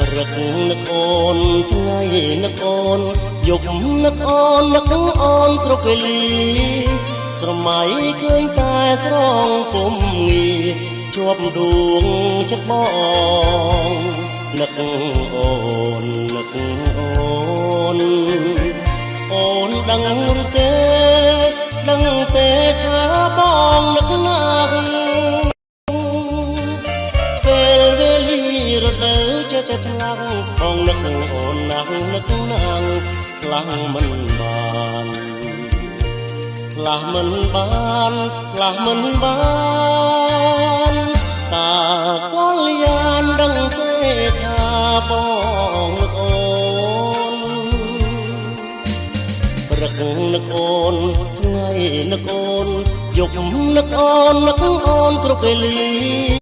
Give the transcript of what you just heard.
ព្រឹកនឹកអូនថ្ងៃនឹកអូនយប់នឹកអូននឹកអូនគ្រប់វេលាស្រមៃឃើញតែស្រងពុំងាជាប់ដួងចិត្តបងនឹកអូននឹកអូនអូនដឹងឬទេដឹងទេថាបងនឹកណាស់ពេលវេលារដូវចិត្តតែខ្លាំងបងនឹកអូនណាស់នឹកណាស់ខ្លាំងមិនបានផ្លាស់មិនបានផ្លាស់មិនបានតាកលយានដឹងទេថាបងនឹកអូនព្រឹកនឹកអូនថ្ងៃនឹកអូនយប់នឹកអូននឹកអូនគ្រប់វេលា។